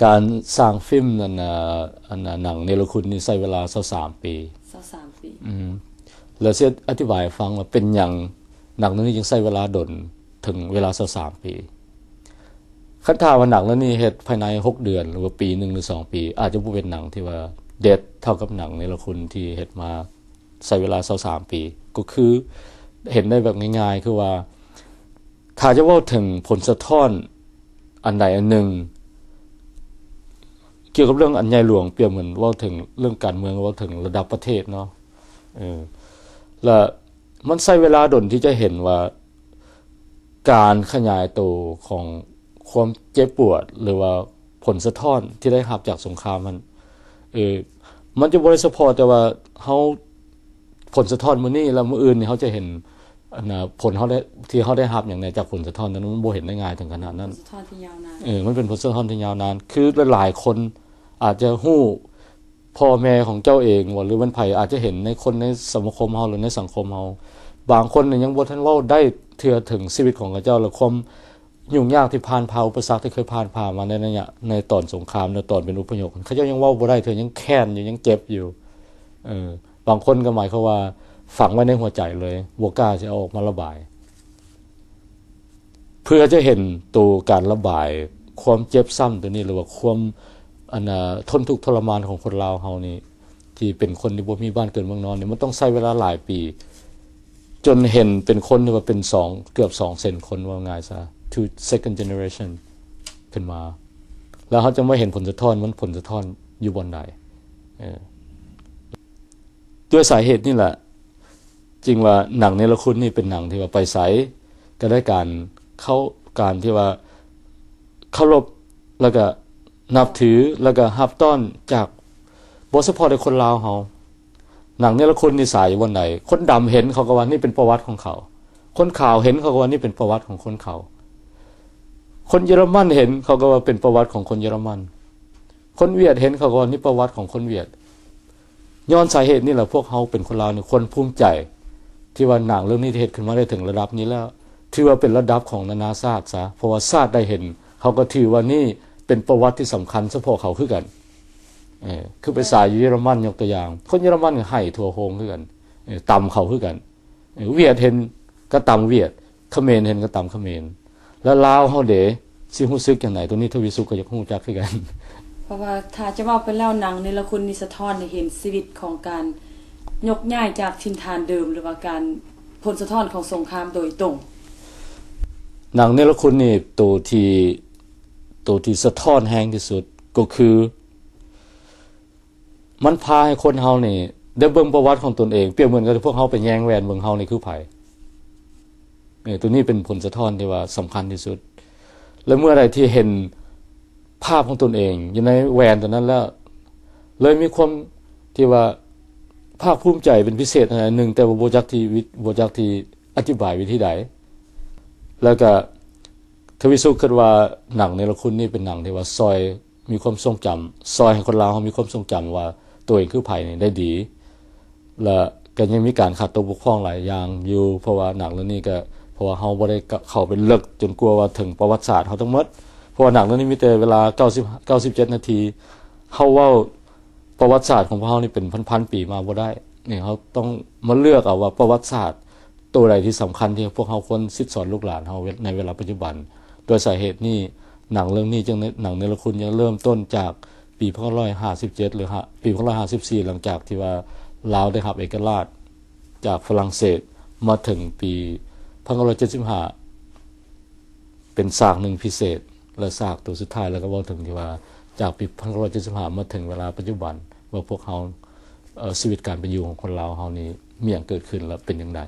ການສ້າງຟິມນັ້ນນະ ອັນນະ ໜັງເນລະຄຸນນີ້ໃຊ້ເວລາຊາວສາມປີ. ຊາວສາມປີ. ອືມ ແລ້ວຊິອະທິບາຍໃຫ້ຟັງວ່າເປັນຫຍັງໜັງເລື່ອງນີ້ຈຶ່ງໃຊ້ເວລາດົນເຖິງເວລາຊາວສາມປີ. ຄັນຖ້າວ່າໜັງເລື່ອງນີ້ເຮັດພາຍໃນຫົກເດືອນ ຫຼືວ່າປີໜຶ່ງ ຫຼືສອງປີ ອາດຈະບໍ່ເປັນໜັງທີ່ວ່າເດັດເທົ່າກັບໜັງເນລະຄຸນທີ່ເຮັດມາໃຊ້ເວລາຊາວສາມປີ. ກໍຄືເຫັນໄດ້ແບບງ່າຍໆ ຄືວ່າ ຖ້າຈະເວົ້າເຖິງຜົນສະທ້ອນອັນໃດອັນໜຶ່ງ ກ່ຽວກັບເລື່ອງອັນໃຫຍ່ຫຼວງ ປຽບເໝືອນເວົ້າເຖິງເລື່ອງການເມືອງ ເວົ້າເຖິງລະດັບປະເທດເນາະ ເອີ ລະມັນໃຊ້ເວລາດົນທີ່ຈະເຫັນວ່າ ການຂະຫຍາຍໂຕຂອງຄວາມເຈັບປວດ ຫຼືວ່າຜົນສະທ້ອນທີ່ໄດ້ຮັບຈາກສົງຄາມຫັ້ນ ເອີ ມັນຈະບໍ່ໄດ້ສະເພາະແຕ່ວ່າເຮົາ ຜົນສະທ້ອນມື້ນີ້ ແລ້ວມື້ອື່ນນີ້ເຮົາຈະເຫັນ ອັນນະ ຜົນເຮົາໄດ້ ທີ່ເຮົາໄດ້ຮັບຫຍັງແດ່ຈາກຜົນສະທ້ອນນັ້ນ ມັນບໍ່ເຫັນໄດ້ງ່າຍເຖິງຂະໜາດນັ້ນ. ສະທ້ອນທີ່ຍາວນານ. ເອີ ມັນເປັນຜົນສະທ້ອນທີ່ຍາວນານ ຄືຫຼາຍໆຄົນອາດຈະຮູ້ ພໍ່ແມ່ຂອງເຈົ້າເອງບໍ່ ຫຼືແມ່ນໃຜ ອາດຈະເຫັນໃນຄົນໃນສະມາຄົມເຮົາ ຫຼືໃນສັງຄົມເຮົາ ບາງຄົນນີ້ຍັງບໍ່ທັນເວົ້າໄດ້ເທື່ອເຖິງຊີວິດຂອງເຂົາເຈົ້າ ແລະ ຄວາມຫຍຸ້ງຍາກທີ່ຜ່ານຜ່າ ອຸປະສັກທີ່ເຄີຍຜ່ານຜ່າມາໃນໄລຍະ ໃນຕອນສົງຄາມ ໃນຕອນເປັນອົບພະຍົບ ເຂົາເຈົ້າຍັງເວົ້າບໍ່ໄດ້ເທື່ອ ຍັງແຄ້ນຢູ່ ຍັງເຈັບຢູ່. ເອີ ບາງຄົນກໍໝາຍຄວາມວ່າຝັງໄວ້ໃນຫົວໃຈເລີຍ ບໍ່ກ້າຊິເອົາອອກມາລະບາຍ. ເພື່ອຈະເຫັນໂຕການລະບາຍຄວາມເຈັບຊ້ຳໂຕນີ້ ຫຼືວ່າຄວາມ ອັນນະ ທົນທຸກທໍລະມານຂອງຄົນລາວເຮົານີ້ ທີ່ເປັນຄົນທີ່ບໍ່ມີບ້ານເກີດເມືອງນອນນີ້ ມັນຕ້ອງໃຊ້ເວລາຫຼາຍປີ ຈົນເຫັນເປັນຄົນທີ່ວ່າເປັນສອງ ເກືອບສອງເຊັ່ນຄົນ ເວົ້າງ່າຍຊະ two second generation ຂຶ້ນມາ ແລ້ວເຮົາຈະມາເຫັນຜົນສະທ້ອນ ມັນຜົນສະທ້ອນຢູ່ບ່ອນໃດ ເອີ ດ້ວຍສາເຫດນີ້ແຫຼະ ຈຶ່ງວ່າໜັງເນລະຄຸນນີ້ເປັນໜັງທີ່ວ່າໄປໃສກໍໄດ້ການເຄົາ ການທີ່ວ່າເຄົາລົບ ແລ້ວກໍນັບຖື ແລ້ວກໍຮັບຕ້ອນຈາກ ບໍ່ສະເພາະແຕ່ຄົນລາວເຮົາ. ໜັງເນລະຄຸນນີ້ສາຍຢູ່ບ່ອນໃດ ຄົນດຳເຫັນເຂົາກໍວ່ານີ້ເປັນປະຫວັດຂອງເຂົາ ຄົນຂາວເຫັນເຂົາກໍວ່ານີ້ເປັນປະຫວັດຂອງຄົນຂາວ ຄົນເຢຍລະມັນເຫັນເຂົາກໍວ່າເປັນປະຫວັດຂອງຄົນເຢຍລະມັນ ຄົນຫວຽດເຫັນເຂົາກໍວ່ານີ້ປະຫວັດຂອງຄົນຫວຽດ. ຍ້ອນສາເຫດນີ້ແຫຼະ ພວກເຮົາເປັນຄົນລາວນີ້ຄວນພູມໃຈ ທີ່ວ່າໜັງເລື່ອງນີ້ເຮັດຂຶ້ນມາໄດ້ເຖິງລະດັບນີ້ແລ້ວ ຖືວ່າເປັນລະດັບຂອງນານາຊາດຊະ ເພາະວ່າຊາດໃດເຫັນ ເຂົາກໍຖືວ່ານີ້ເປັນປະຫວັດທີ່ສຳຄັນສະເພາະເຂົາຄືກັນ. ເອີ ຄືໄປສາຍຢູ່ເຢຍລະມັນ ຍົກຕົວຢ່າງ ຄົນເຢຍລະມັນກໍໄຫ້ທົ່ວໂຮງຄືກັນ ເອີ ຕຳເຂົາຄືກັນ. ຫວຽດເຫັນກໍຕຳຫວຽດ ຂະເໝນເຫັນກໍຕຳຂະເໝນ ແລ້ວລາວເຮົາເດ ຊິຮູ້ສຶກຈັ່ງໃດ? ໂຕນີ້ທະວີສຸກກໍຢາກຮູ້ຈັກຄືກັນ. ເພາະວ່າຖ້າຈະເວົ້າໄປແລ້ວ ໜັງເນລະຄຸນນີ້ສະທ້ອນໃຫ້ເຫັນຊີວິດຂອງການຍົກຍ້າຍຈາກຖິ່ນຖານເດີມ ຫຼືວ່າການ ຜົນສະທ້ອນຂອງສົງຄາມໂດຍຕົງ. ໜັງເນລະຄຸນນີ້ ໂຕທີ່ ໂຕທີ່ສະທ້ອນແຮງທີ່ສຸດກໍຄື ມັນພາໃຫ້ຄົນເຮົານີ້ໄດ້ເບິ່ງປະຫວັດຂອງຕົນເອງ ປຽບເໝືອນກັບທີ່ພວກເຮົາໄປແຍງແວ່ນເບິ່ງເຮົານີ້ຄືໃຜ. ເອີ ໂຕນີ້ເປັນຜົນສະທ້ອນທີ່ວ່າສຳຄັນທີ່ສຸດ ແລະ ເມື່ອໃດທີ່ເຫັນພາບຂອງຕົນເອງຢູ່ໃນແວ່ນໂຕນັ້ນແລ້ວ ເລີຍມີຄວາມທີ່ວ່າພາກພູມໃຈເປັນພິເສດອັນໜຶ່ງ ແຕ່ວ່າບໍ່ຈັກທີ່ ບໍ່ຈັກທີ່ອະທິບາຍວິທີໃດ. ແລ້ວກະທະວີສຸກຄິດວ່າໜັງເນລະຄຸນນີ້ເປັນໜັງທີ່ວ່າຊ່ອຍ ມີຄວາມຊົງຈຳ ຊ່ອຍໃຫ້ຄົນລາວເຮົາມີຄວາມຊົງຈຳວ່າໂຕເອງຄືໃຜນີ້ໄດ້ດີ ແລະ ກໍຍັງມີການຂາດຕົກບົກຜ່ອງຫຼາຍຢ່າງຢູ່ ເພາະວ່າໜັງເລື່ອງນີ້ກໍ ເພາະວ່າເຮົາບໍ່ໄດ້ເຂົ້າໄປເລິກຈົນກວ່າວ່າເຖິງປະຫວັດສາດເຮົາທັງໝົດ ເພາະວ່າໜັງເລື່ອງນີ້ມີແຕ່ເວລາເກົ້າສິບ ເກົ້າສິບເຈັດນາທີ ເຮົາເວົ້າປະຫວັດສາດຂອງພວກເຮົານີ້ເປັນພັນໆປີມາບໍ່ໄດ້ນີ້ ເຮົາຕ້ອງມາເລືອກເອົາວ່າປະຫວັດສາດ ໂຕໃດທີ່ສຳຄັນທີ່ພວກເຮົາຄວນສິດສອນລູກຫຼານເຮົາໃນເວລາປັດຈຸບັນ. ໂດຍສາເຫດນີ້ ໜັງເລື່ອງນີ້ຈຶ່ງ ໜັງເນລະຄຸນຍັງເລີ່ມຕົ້ນຈາກປີໜຶ່ງພັນເກົ້າຮ້ອຍຫ້າສິບເຈັດ ຫຼື ຫາ ປີໜຶ່ງພັນເກົ້າຮ້ອຍຫ້າສິບສີ່ ຫຼັງຈາກທີ່ວ່າລາວໄດ້ຮັບເອກະລາດຈາກຝຣັ່ງເສດ ມາເຖິງປີໜຶ່ງພັນເກົ້າຮ້ອຍເຈັດສິບຫ້າ ເປັນສາກໜຶ່ງພິເສດ ແລະ ສາກໂຕສຸດທ້າຍ ແລ້ວກໍເວົ້າເຖິງທີ່ວ່າຈາກປີໜຶ່ງພັນເກົ້າຮ້ອຍເຈັດສິບຫ້າ ມາເຖິງເວລາປັດຈຸບັນ ວ່າພວກເຮົາ ເອີ ຊີວິດການເປັນຢູ່ຂອງຄົນລາວເຮົານີ້ມີຫຍັງເກີດຂຶ້ນ ແລະ ເປັນຈັ່ງໃດ.